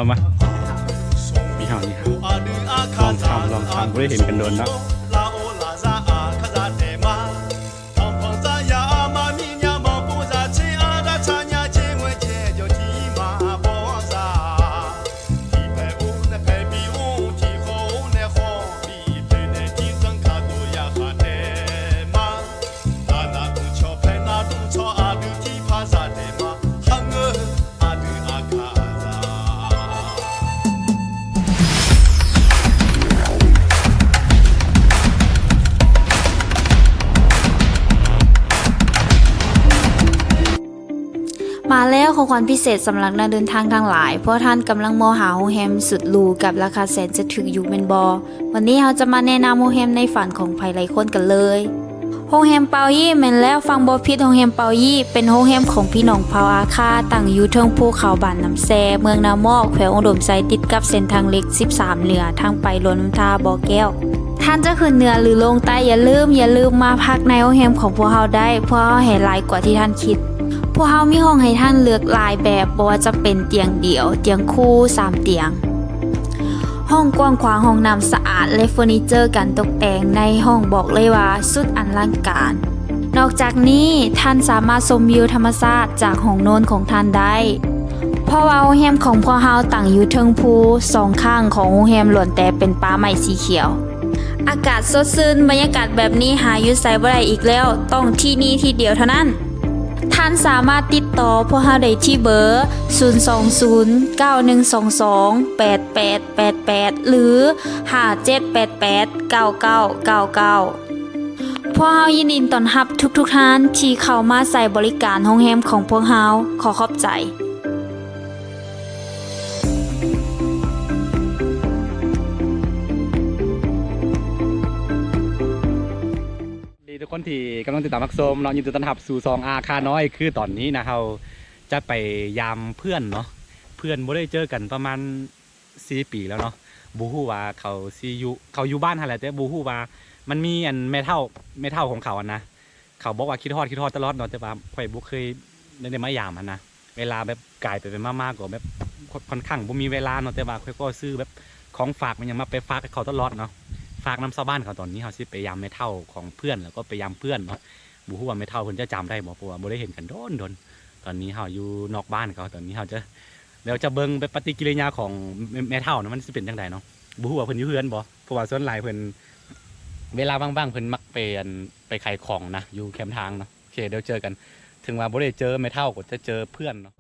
ເອົາມາ ມີເຮົານີ້ ລອງທຳ ລອງທຳ ບໍ່ໄດ້ເຫັນກັນດົນເນາະ.ມາແລ້ວ ຂອງຂວັນພິເສດສຳລັບນັກເດີນທາງທັງຫຼາຍ. ພວກທ່ານກຳລັງມອງຫາໂຮງແຮມສຸດຫຼູກັບລາຄາແສນສະຖືກຢູ່ແມ່ນບໍ່? ວັນນີ້ເຮົາຈະມາແນະນຳໂຮງແຮມໃນຝັນຂອງໃຜຫຼາຍຄົນກັນເລີຍ. ໂຮງແຮມເປົາຢີ້ ແມ່ນແລ້ວ, ຟັງບໍ່ຜິດ, ໂຮງແຮມເປົາຢີ້ ເປັນໂຮງແຮມຂອງພີ່ນ້ອງເຜົ່າອາຄາ, ຕັ້ງຢູ່ເທິງພູເຂົາບ້ານນ້ຳແຊ, ເມືອງນາໝໍ້, ແຂວງອຸດົມໄຊ, ຕິດກັບເສັ້ນທາງເລກສິບສາມເໜືອ, ທາງໄປຫຼວງນ້ຳທາ, ບໍ່ແກ້ວ. ທ່ານຈະຂຶ້ນເໜືອ ຫຼື ລົງໃຕ້, ຢ່າລືມ, ຢ່າລືມມາພັກໃນໂຮງແຮມຂອງພວກເຮົາໄດ້, ພວກເຮົາໃຫ້ຫຼາຍກວ່າທີ່ທ່ານຄິດ. ພວກເຮົາມີຫ້ອງໃຫ້ທ່ານເລືອກຫຼາຍແບບ, ບໍ່ວ່າຈະເປັນຕຽງດຽວ, ຕຽງຄູ່, ສາມຕຽງ. ຫ້ອງກວ້າງຂວາງ, ຫ້ອງນ້ຳສະອາດ ແລະ ເຟີນີເຈີການຕົກແຕ່ງໃນຫ້ອງບອກເລີຍວ່າສຸດອະລັງການ. ນອກຈາກນີ້, ທ່ານສາມາດຊົມວິວທຳມະຊາດຈາກຫ້ອງນອນຂອງທ່ານໄດ້, ເພາະວ່າໂຮງແຮມຂອງພວກເຮົາຕັ້ງຢູ່ເທິງພູ, ສອງຂ້າງຂອງໂຮງແຮມລ້ວນແຕ່ເປັນປ່າໄມ້ສີຂຽວ. ອາກາດສົດຊື່ນ, ບັນຍາກາດແບບນີ້ຫາຢູ່ໃສບໍ່ໄດ້ອີກແລ້ວ, ຕ້ອງທີ່ນີ້ທີ່ດຽວເທົ່ານັ້ນ. ທ່ານສາມາດຕິດຕໍ່ພວກເຮົາໄດ້ທີ່ເບີ ສູນສອງສູນ ເກົ້າໜຶ່ງສອງສອງ ແປດແປດແປດແປດ ຫຼື ຫ້າເຈັດແປດແປດ ເກົ້າເກົ້າເກົ້າເກົ້າ. ພວກເຮົາຍິນດີຕ້ອນຮັບທຸກໆທ່ານທີ່ເຂົ້າມາໃຊ້ບໍລິການໂຮງແຮມຂອງພວກເຮົາ. ຂໍຂອບໃຈ. ດີທຸກຄົນທີ່ກຳລັງຕິດຕາມຮັບຊົມເນາະ, ຍິນດີຕ້ອນຮັບສູ່ຊ່ອງອາຄານ້ອຍ. ຄືຕອນນີ້ນະ ເຮົາຈະໄປຢາມເພື່ອນເນາະ, ເພື່ອນບໍ່ໄດ້ເຈີກັນປະມານສີ່ປີແລ້ວເນາະ. ບໍ່ຮູ້ວ່າເຂົາຊິຢູ່ ເຂົາຢູ່ບ້ານຫັ້ນແຫຼະ, ແຕ່ບໍ່ຮູ້ວ່າມັນມີອັນແມ່ເຖົ້າ ແມ່ເຖົ້າຂອງເຂົາຫັ້ນນະ. ເຂົາບອກວ່າຄິດຮອດ ຄິດຮອດຕະຫຼອດເນາະ, ແຕ່ວ່າຂ້ອຍບໍ່ເຄີຍໄດ້ ໄດ້ມາຢາມຫັ້ນນະ. ເວລາແບບກາຍໄປໆມາໆກໍແບບ ຄ່ອນ ຄ່ອນຂ້າງບໍ່ມີເວລາເນາະ, ແຕ່ວ່າຂ້ອຍກໍຊື້ແບບຂອງຝາກ ແມ່ນຫຍັງມາໄປຝາກໃຫ້ເຂົາຕະຫຼອດເນາະ, ຝາກນຳຊາວບ້ານເຂົາ. ຕອນນີ້ເຮົາຊິໄປຢາມແມ່ເຖົ້າຂອງເພື່ອນ ແລ້ວກໍໄປຢາມເພື່ອນເນາະ. ບໍ່ຮູ້ວ່າແມ່ເຖົ້າເພິ່ນຈະຈຳໄດ້ບໍ່ ເພາະວ່າບໍ່ໄດ້ເຫັນກັນດົນໆ. ຕອນນີ້ເຮົາຢູ່ນອກບ້ານເຂົາ, ຕອນນີ້ເຮົາຈະ ແລ້ວຈະເບິ່ງແບບປະຕິກິລິຍາຂອງແມ່ ແມ່ເຖົ້ານະ ມັນຊິເປັນຈັ່ງໃດເນາະ. ບໍ່ຮູ້ວ່າເພິ່ນຢູ່ເຮືອນບໍ່ ເພາະວ່າສ່ວນຫຼາຍເພິ່ນ ເວລາວ່າງໆເພິ່ນມັກໄປ ອັນ ໄປຂາຍຂອງນະ ຢູ່ແຄມທາງເນາະ. ໂອເຄ ດຽວເຈີກັນ. ເຖິງວ່າບໍ່ໄດ້ເຈີແມ່ເຖົ້າ ກໍຈະເຈີເພື່ອນເນາະ.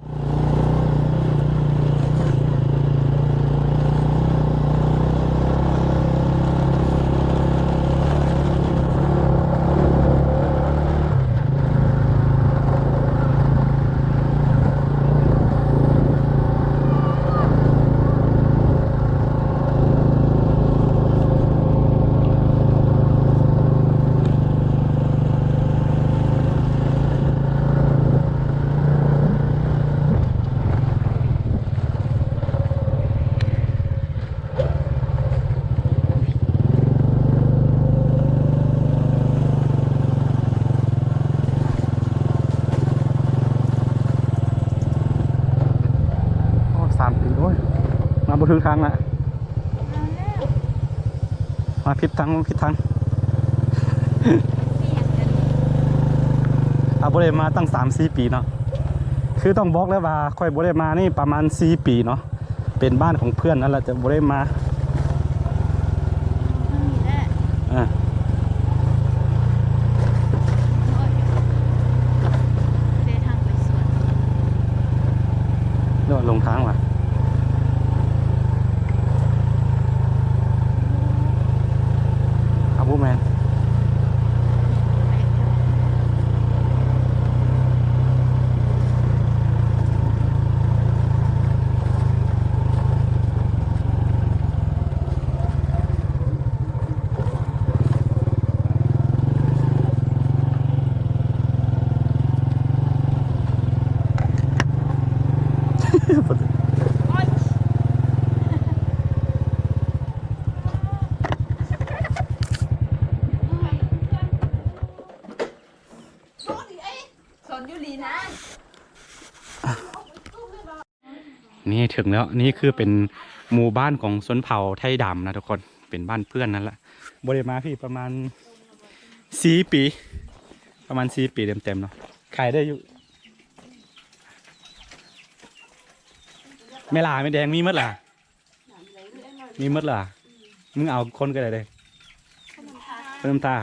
ໂອ້ ສາມປີ ໂອ້ຍ ມາບໍ່ຖືກທາງລະ. ມາແລ້ວ ມາຜິດທາງ ມາຜິດທາງ. ເຮົາບໍ່ໄດ້ມາຕັ້ງສາມສີ່ປີເນາະ. ຄືຕ້ອງບອກເລີຍວ່າຂ້ອຍບໍ່ໄດ້ມານີ້ປະມານສີ່ປີເນາະ. ເປັນບ້ານຂອງເພື່ອນນັ້ນແຫຼະ ແຕ່ບໍ່ໄດ້ມາ. ທາງນີ້ແຫຼະ ອ່າ ໂອ້ຍ ເດ ທາງໄປສວນ ເດີນລົງທາງວ່າ ອາ ບໍ່ແມ່ນ. ບໍ່ ເຖິງແລ້ວ. ນີ້ຄືເປັນໝູ່ບ້ານຂອງຊົນເຜົ່າໄທດຳນະທຸກຄົນ, ເປັນບ້ານເພື່ອນນັ້ນລະ. ບໍ່ໄດ້ມາພີ້ປະມານສີ່ປີ ປະມານສີ່ປີເຕັມໆເນາະ. ຂາຍໄດ້ຢູ່ ແມ່ຫຼ້າແມ່ແດງມີໝົດລະ? ມີໝົດລະ? ມຶງເອົາຄົນກໍໄດ້ເດ້. ເພິ່ນນຳທ່າ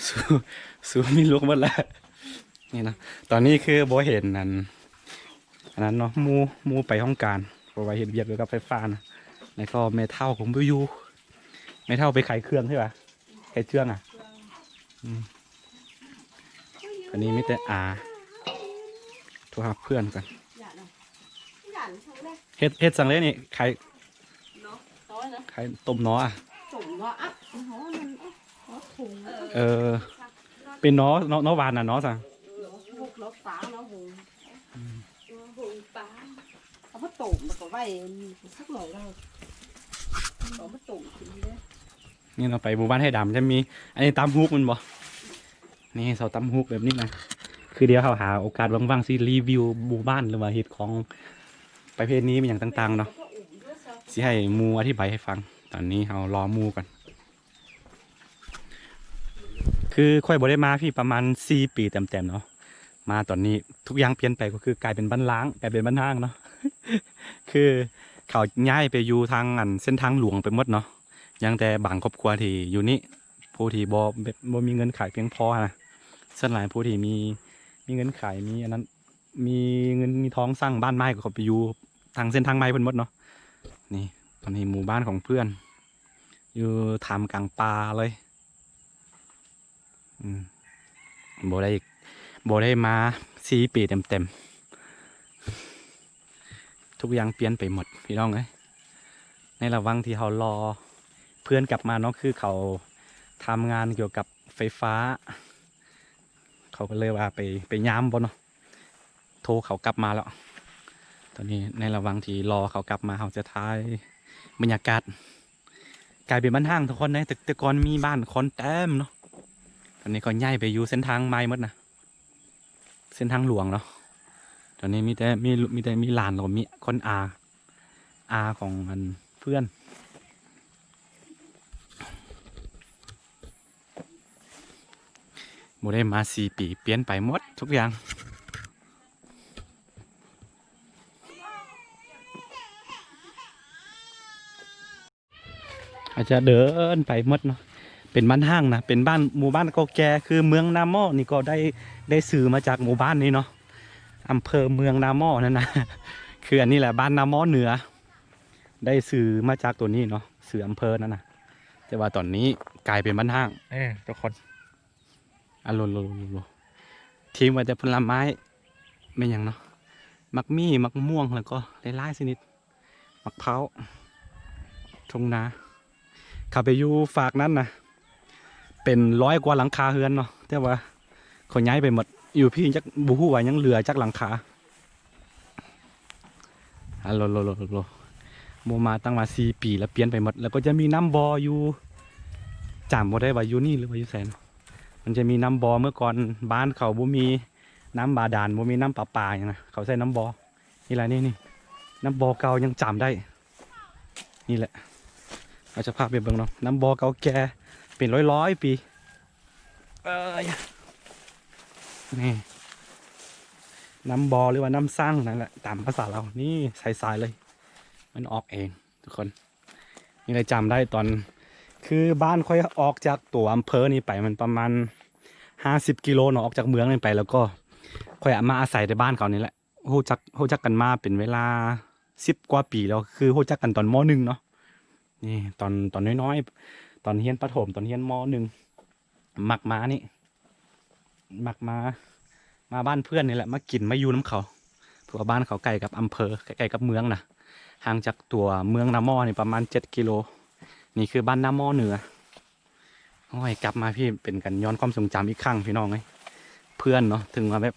ສູ ສູມີລູກໝົດລະ. ນີ້ນະ ຕອນນີ້ຄືບໍ່ເຫັນອັນ ອັນນັ້ນເນາະ ໝູ່ ໝູ່ໄປຫ້ອງການ ເພາະວ່າເຮັດວຽກກ່ຽວກັບໄຟຟ້ານະ. ແລ້ວກໍແມ່ເຖົ້າກໍບໍ່ຢູ່ ແມ່ເຖົ້າໄປຂາຍເຄື່ອງໃຊ່ປະ? ຂາຍເຄື່ອງອະ. ອືມ ອັນນີ້ມີແຕ່ອາ ໂທຫາເພື່ອນກ່ອນ. ເຮັດ ເຮັດສັງເດນີ້ ຂາຍ ເນາະ ຂາຍຕົ້ມໜໍອະ? ຕົ້ມໜໍອະ ໜໍນັ້ນ ເອີ ເປັນໜໍ ໜໍ ໜໍຫວານນະ ໜໍສັງ ເອີ ໜໍ ໜໍປາ ໜໍຫຸງ ອືມ ໜໍຫຸງປາ ເອົາມາຕົ້ມ ແລ້ວກໍໄວ້ ສັກໜ້ອຍ ແລ້ວເອົາມາຕົ້ມກິນເດີ. ນີ້ເນາະ ໄປໝູ່ບ້ານໄທດຳຈະມີ ອັນນີ້ຕຳຫູກແມ່ນບໍ່? ນີ້ເຂົາຕຳຫູກແບບນີ້ນະ. ຄືດຽວເຮົາຫາໂອກາດວ່າງໆ ຊິຣີວິວໝູ່ບ້ານ ຫຼືວ່າເຮັດຂອງປະເພນີອີ່ຫຍັງຕ່າງໆເນາະ ຊິໃຫ້ໝູ່ອະທິບາຍໃຫ້ຟັງ. ຕອນນີ້ເຮົາລໍໝູ່ກ່ອນ. ຄືຂ້ອຍບໍ່ໄດ້ມາພີ້ປະມານສີ່ປີເຕັມໆເນາະ, ມາຕອນນີ້ທຸກຢ່າງປ່ຽນໄປ ກໍຄືກາຍເປັນບ້ານຮ້າງ ກາຍເປັນບ້ານຮ້າງເນາະ. ຄືເຂົາຍ້າຍໄປຢູ່ທາງອັນເສັ້ນທາງຫຼວງໄປໝົດເນາະ, ຍັງແຕ່ບາງຄອບຄົວທີ່ຢູ່ນີ້ ຜູ້ທີ່ບໍ່ ແບບບໍ່ມີເງິນຂາຍພຽງພໍນະ. ສ່ວນຫຼາຍຜູ້ທີ່ມີ ມີເງິນຂາຍ ມີອັນນັ້ນ ມີເງິນມີທອງສ້າງບ້ານໃໝ່ ກໍເຂົາໄປຢູ່ທາງເສັ້ນທາງໃໝ່ເພິ່ນໝົດເນາະ. ນີ້ ອັນນີ້ໝູ່ບ້ານຂອງເພື່ອນ ຢູ່ທ່າມກາງປ່າເລີຍ. ອືມ ບໍ່ໄດ້ ບໍ່ໄດ້ມາສີ່ປີເຕັມໆ. ທຸກຢ່າງປ່ຽນໄປໝົດ ພີ່ນ້ອງເອີຍ. ໃນລະຫວ່າງທີ່ເຮົາລໍເພື່ອນກັບມາເນາະ, ຄືເຂົາທຳງານກ່ຽວກັບໄຟຟ້າ, ເຂົາກໍເລີຍວ່າໄປ ໄປຍາມບໍ່ເນາະ, ໂທເຂົາກັບມາແລ້ວ. ຕອນນີ້ໃນລະຫວ່າງທີ່ລໍເຂົາກັບມາ, ເຮົາຈະຖ່າຍບັນຍາກາດ. ກາຍເປັນບ້ານຮ້າງທຸກຄົນເດ້, ແຕ່ ແຕ່ກ່ອນມີບ້ານຄົນເຕັມເນາະ. ຕອນນີ້ເຂົາຍ້າຍໄປຢູ່ເສັ້ນທາງໃໝ່ໝົດນະ, ເສັ້ນທາງຫຼວງເນາະ. ຕອນນີ້ມີແຕ່ ມີ ມີແຕ່ມີຫຼານ ແລ້ວກໍມີຄົນອາ ອາຂອງອັນເພື່ອນ. ບໍ່ໄດ້ມາສີ່ປີ, ປ່ຽນໄປໝົດທຸກຢ່າງ. ອາດຈະເດີນໄປໝົດເນາະ. ເປັນບ້ານຮ້າງນະ, ເປັນບ້ານ ໝູ່ບ້ານເກົ່າແກ່. ຄືເມືອງນາໝໍ້ນີ້ກໍໄດ້ ໄດ້ຊື່ມາຈາກໝູ່ບ້ານນີ້ເນາະ, ອຳເພີເມືອງນາໝໍ້ນັ້ນນະ. ຄືອັນນີ້ແຫຼະ ບ້ານນາໝໍ້ເໜືອ ໄດ້ຊື່ມາຈາກຕົວນີ້ເນາະ, ຊື່ອຳເພີນັ້ນນະ. ແຕ່ວ່າຕອນນີ້ກາຍເປັນບ້ານຮ້າງ ເອີ ທຸກຄົນ. ອາ ໂລ ໂລ ໂລ ໂລ ທີມໄວ້ແຕ່ຜົນລະໄມ້ ແມ່ນຫຍັງເນາະ, ໝາກມີ້ ໝາກມ່ວງ ແລ້ວກໍຫຼາຍໆຊະນິດ, ໝາກພ້າວ, ທົ່ງນາ. ເຂົາໄປຢູ່ຟາກນັ້ນນະ ເປັນຮ້ອຍກວ່າຫຼັງຄາເຮືອນເນາະ, ແຕ່ວ່າເຂົາຍ້າຍໄປໝົດ. ຢູ່ພີ້ຈັກ ບໍ່ຮູ້ວ່າຍັງເຫຼືອຈັກຫຼັງຄາ. ອາ ໂລ ໂລ ໂລ ໂລ ບໍ່ມາຕັ້ງວ່າສີ່ປີ ແລ້ວປ່ຽນໄປໝົດ. ແລ້ວກໍຈະມີນ້ຳບໍ່ຢູ່ ຈຳບໍ່ໄດ້ວ່າຢູ່ນີ້ ຫຼືວ່າຢູ່ໃສ. ມັນຈະມີນ້ຳບໍ່, ເມື່ອກ່ອນບ້ານເຂົາບໍ່ມີນ້ຳບາດານ ບໍ່ມີນ້ຳປະປາຫຍັງນະ, ເຂົາໃຊ້ນ້ຳບໍ່. ນີ້ລະ ນີ້ ນີ້ ນ້ຳບໍ່ເກົ່າຍັງຈຳໄດ້. ນີ້ແຫຼະ ເຮົາຈະພາໄປເບິ່ງເນາະ, ນ້ຳບໍ່ເກົ່າແກ່ເປັນຮ້ອຍໆປີ. ເອີຍ ນີ້ ນ້ຳບໍ່ ຫຼືວ່ານ້ຳຊັງນັ້ນແຫຼະ ຕາມພາສາລາວ. ນີ້ໃສໆເລີຍ ມັນອອກເອງທຸກຄົນ. ນີ້ລະ ຈຳໄດ້ຕອນ ຄືບ້ານຂ້ອຍອອກຈາກຕົວອຳເພີນີ້ໄປ ມັນປະມານຫ້າສິບກິໂລເນາະ, ອອກຈາກເມືອງນີ້ໄປ. ແລ້ວກໍຂ້ອຍມາອາໄສແຕ່ບ້ານເຂົານີ້ແຫຼະ. ຮູ້ຈັກ ຮູ້ຈັກກັນມາເປັນເວລາສິບກວ່າປີແລ້ວ, ຄືຮູ້ຈັກກັນຕອນ ມໍໜຶ່ງ ເນາະ. ນີ້ຕອນ ຕອນນ້ອຍໆ ຕອນຮຽນປະຖົມ ຕອນຮຽນ ມໍໜຶ່ງ ມັກມານີ້ ມັກມາ ມາບ້ານເພື່ອນນີ້ແຫຼະ ມາກິນມາຢູ່ນຳເຂົາ, ເພາະວ່າບ້ານເຂົາໃກ້ກັບອຳເພີ ໃກ້ກັບເມືອງນະ, ຫ່າງຈາກຕົວເມືອງນາໝໍ້ນີ້ປະມານເຈັດກິໂລ. ນີ້ຄືບ້ານນາໝໍ້ເໜືອ. ໂອ້ຍ ກັບມາພີ້ເປັນການຍ້ອນຄວາມຊົງຈຳອີກຄັ້ງ ພີ່ນ້ອງເອີຍ. ເພື່ອນເນາະ ເຖິງວ່າແບບ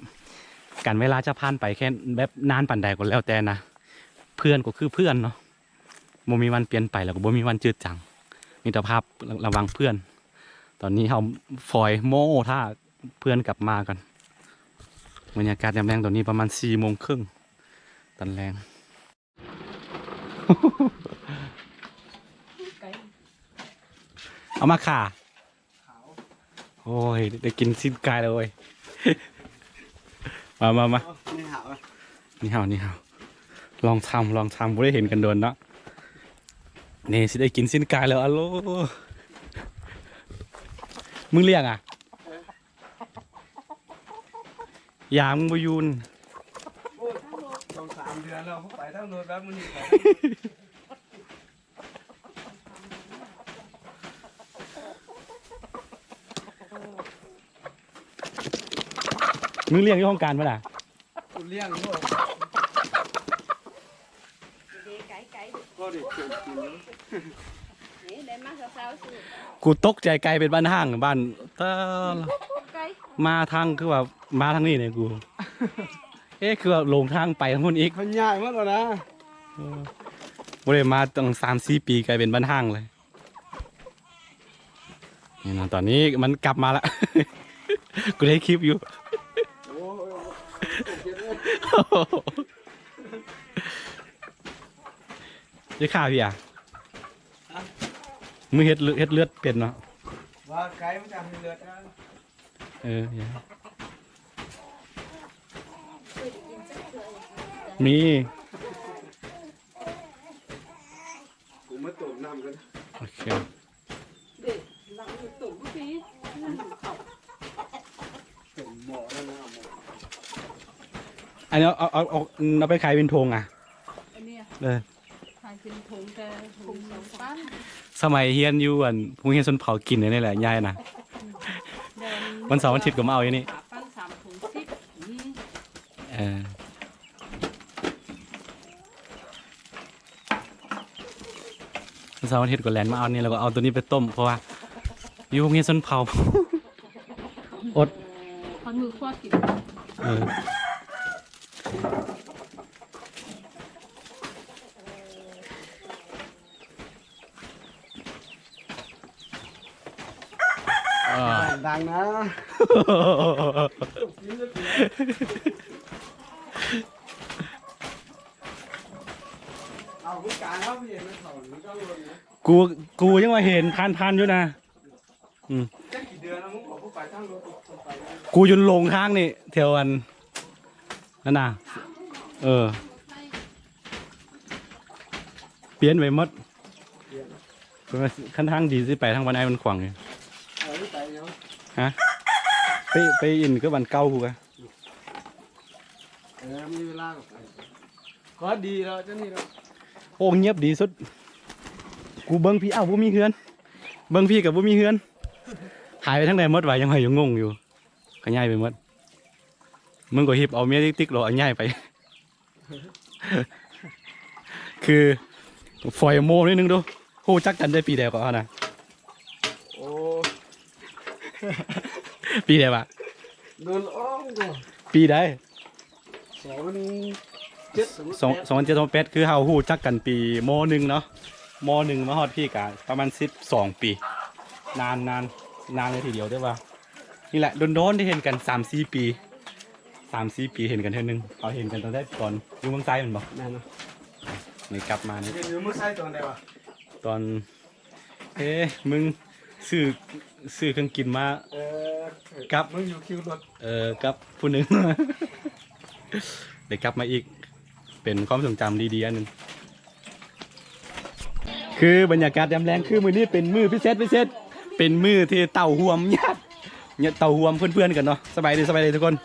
ການເວລາຈະຜ່ານໄປແຄ່ແບບນານປານໃດກໍແລ້ວແຕ່ນະ, ເພື່ອນກໍຄືເພື່ອນເນາະ, ບໍ່ມີວັນປ່ຽນໄປ ແລ້ວກໍບໍ່ມີວັນຈືດຈາງ. ມິດຕະພາບລະ ລະຫວ່າງເພື່ອນ. ຕອນນີ້ເຮົາຟອຍໂມ້ຖ້າເພື່ອນກັບມາກ່ອນ. ບັນຍາກາດຍາມແລງຕອນນີ້ປະມານສີ່ໂມງເຄິ່ງຕອນແລງ. ເອົາມາຂ້າ. ໂອ້ຍ ໄດ້ກິນຊີ້ນໄກ່ແລ້ວເວີຍ. ມາ ມາ ມາ. ນີ້ເຮົາ ນີ້ເຮົາ ລອງທຳ ລອງທຳ ບໍ່ໄດ້ເຫັນກັນດົນເນາະ. ນີ້ຊິໄດ້ກິນຊີ້ນໄກ່ແລ້ວ. ອາໂລ ມຶງລ້ຽງອະ? ຢາມບໍ່ຢູ່ນະ. ໂອ້ຍ ສອງສາມເດືອນແລ້ວ ໄປທາງໂນ້ນແລ້ວມື້ນີ້. ມຶງລ້ຽງຢູ່ຫ້ອງການບໍ່ລະ? ກູລ້ຽງຢູ່. ເດ້ໄກ່ ໄກ່ ພໍໄດ້ກິນຢູ່. ນີ້ໄດ້ມາເຊົ້າໆ ກູຕົກໃຈໄກ່ເປັນບ້ານຫ້າງ ບ້ານ ຕາ ໄກ່ ມາທາງ ຄືວ່າມາທາງນີ້ນີ້ກູ ເອະ ຄືວ່າຫຼົງທາງໄປທາງພຸ້ນອີກ. ມັນຍ້າຍໝົດແລ້ວນະ. ເອີ ບໍ່ໄດ້ມາຕັ້ງສາມສີ່ປີ ກາຍເປັນບ້ານຮ້າງເລີຍ. ນີ້ນະ ຕອນນີ້ມັນກັບມາລະ ກູໄດ້ຄລິບຢູ່. ໂອ້ຍ ຢ່າຂ້າພີ່ອາ. ຮະ? ມຶງເຮັດເລືອດ ເຮັດເລືອດເປັນເນາະ. ວ່າໄກ່ມັນຈະເຮັດເລືອດນະ. ເອີ ມີ ກູມາຕົ້ມນ້ຳກ່ອນ. ໂອເຄ ເດ້ ຫຼັງຕົ້ມມື້ກີ້ ຕົ້ມໝໍ້ແລ້ວນະ. ອັນນີ້ເອົາ ເອົາ ເອົາ ເອົາໄປຂາຍເປັນຖົງອະ? ອັນນີ້ ເອີ. ຂາຍເປັນຖົງແຕ່ຖົງສອງພັນ. ສະໄໝຮຽນຢູ່ ອັນ ໂຮງຮຽນຊົນເຜົ່າກິນຢູ່ນີ້ແຫຼະ ຍາຍນະ. ວັນເສົາວັນອາທິດກໍມາເອົາຢູ່ນີ້. ຫ້າພັນ ສາມຖົງສິບ. ເອີ ວັນເສົາວັນອາທິດກໍແລ່ນມາເອົານີ້ ແລ້ວກໍເອົາໂຕນີ້ໄປຕົ້ມ ເພາະວ່າຢູ່ໂຮງຮຽນຊົນເຜົ່າ ອົດ ຮອດມື້ຄົວກິນ. ເອີ. ອ່າ ດັງນະ. ເອົາ ກູການເຮົາເຫັນມັນເຂົ້າ ມັນຕ້ອງລົງນະ. ກູ ກູຍັງວ່າເຫັນຜ່ານໆຢູ່ນະ. ອືມ ຈັກກີ່ເດືອນແລ້ວ ມຶງອອກໄປທາງລົດໄປ. ກູຢູ່ຫຼົງທາງນີ້ ແຖວອັນນັ້ນນະ. ເອີ ປ່ຽນໄປໝົດ. ຄັນທາງດີຊິໄປທາງບ້ານອ້າຍມັນຂວາງຢູ່. ເອີ ໄປເນາະ. ຮະ? ໄປ ໄປອິນຄືບ້ານເກົ່າພຸ້ນກະ. ເອີ ມີເວລາກໍໄປ. ກໍດີແລ້ວ ຈັ່ງນີ້ແລ້ວ. ໂອ້ ງຽບດີສຸດ. ກູເບິ່ງພີ້ ອ້າວ ບໍ່ມີເຮືອນ. ເບິ່ງພີ້ກໍບໍ່ມີເຮືອນ. ຫາຍໄປທາງໃດໝົດວະ? ຍັງຂ້ອຍຍັງງົງຢູ່. ຂະຫຍາຍໄປໝົດ. ມຶງກໍຮິບເອົາເມຍຕິກໆ ໂລດ ເອົາຍ້າຍໄປ. ຄື ຝອຍໂມນິດໜຶ່ງດູ. ຮູ້ຈັກກັນໄດ້ປີໃດກໍເອົານະ? ໂອ້ ປີໃດວະ? ໂດນອອງໂດ. ປີໃດ? ສອງພັນເຈັດ ສອງພັນເຈັດ ສອງພັນແປດ ຄືເຮົາຮູ້ຈັກກັນປີ ມໍໜຶ່ງເນາະ. ມໍໜຶ່ງມາຮອດພີ້ກະປະມານສິບສອງປີ. ນານ ນານ ນານເລີຍທີດຽວເດີ້ວ່າ. ນີ້ແຫຼະ ດົນໆ ໄດ້ເຫັນກັນສາມສີ່ປີ ສາມສີ່ປີເຫັນກັນເທື່ອໜຶ່ງ. ເຮົາເຫັນກັນຕັ້ງແຕ່ຕອນຢູ່ເມືອງໄຊແມ່ນບໍ່? ແມ່ນເນາະ. ນີ້ກັບມານີ້ ເຫັນຢູ່ເມືອງໄຊຕອນໃດວະ? ຕອນ ເອ ມຶງຊື້ ຊື້ເຄື່ອງກິນມາ. ເອີ ກັບ ມຶງຢູ່ຄິວລົດ. ເອີ ກັບຜູ້ໜຶ່ງ ໄດ້ກັບມາອີກ ເປັນຄວາມຊົງຈຳດີໆ ອັນໜຶ່ງ. ຄືບັນຍາກາດຍາມແລງ ຄືມື້ນີ້ເປັນມື້ພິເສດ ພິເສດ ເປັນມື້ທີ່ເຕົ້າຮ່ວມຍາດ ຍາດເຕົ້າຮ່ວມເພື່ອນໆ ກັນເນາະ. ສະບາຍດີ ສະບາຍດີທຸກຄົນ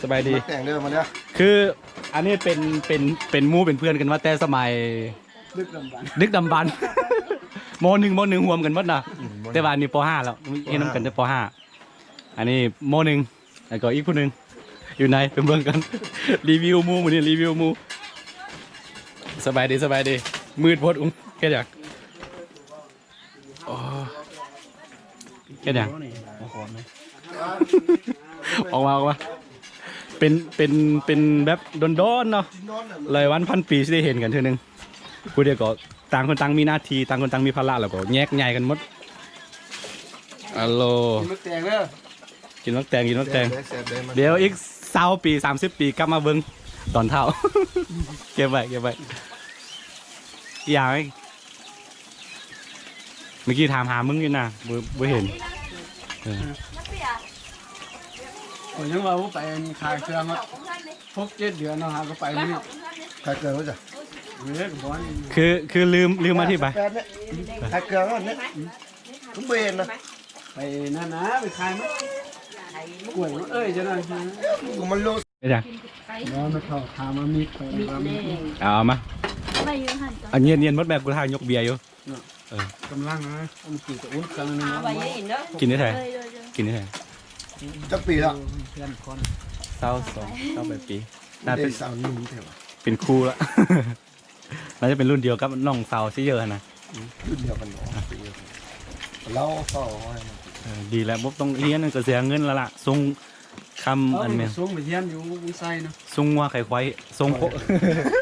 ສະບາຍດີ. ແຕ່ງເດີມາເດີ. ຄືອັນນີ້ເປັນ ເປັນ ເປັນໝູ່ເປັນເພື່ອນກັນມາແຕ່ສະໄໝດຶກດຳບັນ ດຶກດຳບັນ. ມໍໜຶ່ງ ມໍໜຶ່ງ ຮ່ວມກັນໝົດນະ. ອືມ ແຕ່ວ່າອັນນີ້ ປໍຫ້າແລ້ວ ເຮັດນຳກັນແຕ່ ປໍຫ້າ. ອັນນີ້ ມໍໜຶ່ງ ແລ້ວກໍອີກຜູ້ໜຶ່ງຢູ່ໃນ ໄປເບິ່ງກັນ. ຣີວິວໝູ່ມື້ນີ້ ຣີວິວໝູ່. ສະບາຍດີ ສະບາຍດີ. ມືດໂພດ ອຸ້ມ ເຮັດຫຍັງ? ອໍ ເຮັດຫຍັງ? ອອກມາ ອອກມາ. ເປັນ ເປັນ ເປັນແບບດົນໆ ເນາະ ຫຼາຍວັນພັນປີຊິໄດ້ເຫັນກັນເທື່ອໜຶ່ງ. ຜູ້ດຽວກໍຕ່າງຄົນຕ່າງມີໜ້າທີ່ ຕ່າງຄົນຕ່າງມີພາລະ ແລ້ວກໍແຍກຍ້າຍກັນໝົດ. ອາໂລ ກິນໝາກແຕງເດີ ກິນໝາກແຕງ ກິນໝາກແຕງ. ແຊບເດີ ແຊບເດີ. ດຽວອີກຊາວປີ ສາມສິບປີ ກັບມາເບິ່ງຕອນເຖົ້າ. ເກັບໄວ້ ເກັບໄວ້. ອີ່ຫຍັງ? ເມື່ອກີ້ຖາມຫາມຶງຢູ່ນະ ບໍ່ ບໍ່ເຫັນ. ເອີ ຂ້ອຍຍັງວ່າບໍ່ໄປຂາຍເຄື່ອງເນາະ ຫົກເຈັດເດືອນເນາະ ຫາກໍໄປມື້ນີ້. ຂາຍເຄື່ອງແລ້ວຈ້ະ? ເອີ ກໍບໍ່ ຄື ຄືລືມ ລືມມາທີ່ໄປ ຂາຍເຄື່ອງແລ້ວນີ້ ຄືບໍ່ເຫັນນະ. ໄປນັ້ນນະ ໄປຂາຍມັນ ກວຍມັນ ເອີຍ ຈັ່ງນັ້ນ ມັນໂລ ເຮັດຫຍັງ? ບໍ່ ແມ່ເຖົ້າຖາມວ່າມີດ ເອົາມາ ໄວ້ຢູ່ຫັ້ນ ອັນເຢັນໆ ໝົດແມ່ ກູຖ້າຍົກເບຍຢູ່. ເອີ ກຳລັງນະ ມັນກິນກະອຸ່ນເຄື່ອງໜຶ່ງ ກິນໄດ້ແທ້ ກິນໄດ້ແທ້. ຈັກປີແລ້ວ? ເພື່ອນຄົນ ຊາວສອງ ຊາວແປດປີ ໜ້າເປັນ ເປັນຄູລະ. ໜ້າຈະເປັນລຸ້ນດຽວກັບນ້ອງສາວຊິເຢີຫັ້ນນະ. ລຸ້ນດຽວກັນເນາະ ລາວເຊົາ ເອີ ດີແລ້ວ ບໍ່ຕ້ອງຮຽນ ກໍເສຍເງິນແລ້ວລະ ສົ່ງຄຳ ເອີ ອັນແມ່ນ ສົ່ງໄປຮຽນຢູ່ເມືອງໄຊເນາະ ສົ່ງງົວຂາຍຄວາຍ ສົ່ງ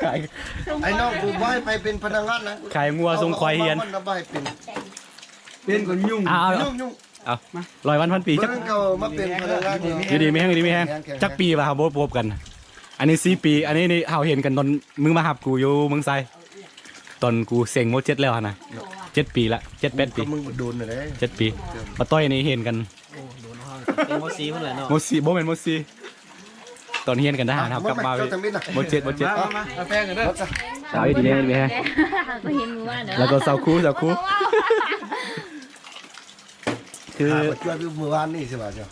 ຂາຍ ໄອ້ນ້ອງ ບໍ່ໃຫ້ໄປເປັນພະນັກງານນະ ຂາຍງົວສົ່ງຄວາຍຮຽນ ບໍ່ໃຫ້ເປັນ ເປັນກໍຫຍຸ້ງ ເອົາ ຫຍຸ້ງ ເອົາ ມາ ຮ້ອຍວັນພັນປີ ຈັກ ເບິ່ງເຂົາມາເປັນພະນັກງານ ຢູ່ດີມີແຮງ ຢູ່ດີມີແຮງ. ຈັກປີວ່າເຮົາບໍ່ພົບກັນ? ອັນນີ້ສີ່ປີ ອັນນີ້ນີ້ເຮົາເຫັນກັນຕອນມຶງມາຮັບກູຢູ່ເມືອງໄຊ ຕອນກູເສັງ ມໍເຈັດແລ້ວຫັ້ນນະ ເຈັດປີລະ ເຈັດແປດປີ ມຶງໂດນແລ້ວເດ້ ເຈັດປີ. ປາຕ້ອຍນີ້ເຫັນກັນ ໂອ້ ໂດນເຮົາເປັນມໍສີ່ພຸ້ນແຫຼະເນາະ ມໍສີ່ ບໍ່ແມ່ນມໍສີ່ ຕອນຮຽນກັນທະຫານ ເຮົາກັບມາ ເຈົ້າທຳອິດນະ ມໍເຈັດ ມໍເຈັດ. ມາ ມາ ມາ ເອົາແປ້ງກັນເດີ ເອົາດີໆ ດີແຮງ ເຮົາກໍເຫັນມື້ວານເນາະ ແລ້ວກໍສາວຄູ ສາວຄູ ຄື ຫາມາຊ່ວຍມື້ວານນີ້ຊິວ່າເຈົ້າ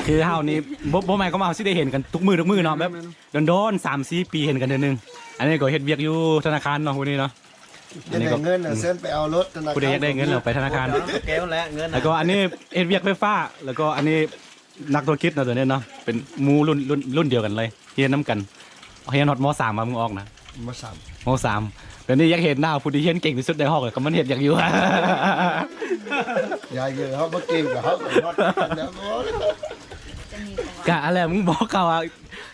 ຄືເຮົານີ້ ບໍ່ ບໍ່ໝາຍຄວາມວ່າເຮົາຊິໄດ້ເຫັນກັນທຸກມື້ ທຸກມື້ເນາະ ແບບ ແມ່ນໆ ດົນໆ ສາມສີ່ປີເຫັນກັນເທື່ອໜຶ່ງ. ອັນນີ້ກໍເຮັດວຽກຢູ່ທະນາຄານເນາະ ຜູ້ນີ້ເນາະ. ຢາກໄດ້ເງິນນະ ເຊີນໄປເອົາລົດທະນາຄານ ຜູ້ໃດຢາກໄດ້ເງິນ ເອົາໄປທະນາຄານ ເອົາແກ້ວແຫຼະເງິນນະ. ແລ້ວກໍອັນນີ້ເຮັດວຽກໄຟຟ້າ ແລ້ວກໍອັນນີ້ ນັກທຸລະກິດເນາະ ຕົວນີ້ເນາະ ເປັນໝູ່ລຸ້ນ ລຸ້ນ ລຸ້ນດຽວກັນເລີຍ ຮຽນນຳກັນ ຮຽນຮອດມໍສາມວ່າມຶງອອກນະ ມໍສາມ ມໍສາມ. ດຽວນີ້ຢາກເຫັນໜ້າຜູ້ທີ່ຮຽນເກັ່ງທີ່ສຸດໃນຫ້ອງ ກໍມັນເຮັດຫຍັງຢູ່. ຢ່າເຢີເຮົາບໍ່ເກັ່ງກໍເຮົາກໍຮອດແລ້ວ ກະອັນແຫຼະ ມຶງບອກເຂົາວ່າ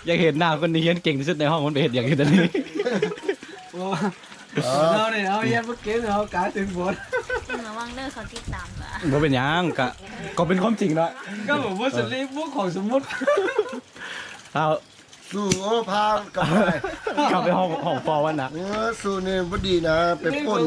ຢາກເຫັນໜ້າຄົນທີ່ຮຽນເກັ່ງທີ່ສຸດໃນຫ້ອງ ມັນໄປເຮັດຫຍັງຢູ່ດຽວນີ້. ໂອ້ ເອີ ເຮົານີ້ເຮົາຮຽນບໍ່ເກັ່ງ ເຮົາກາຍເປັນບົດ ລະວັງເດີ ເຂົາຕິດຕາມວ່າ ບໍ່ເປັນຫຍັງ ກະ ກໍເປັນຄວາມຈິງເນາະ ກໍບໍ່ສະລີບ ພວກຂອງສົມມຸດ ເອົາ ສູ້ ໂອ້ ພາກັບໄປ ກັບໄປຫ້ອງ ຫ້ອງພໍ່ມັນນະ. ເອີ ສູ້ນີ້ບໍ່ດີນະ ໄປປຸ້ນ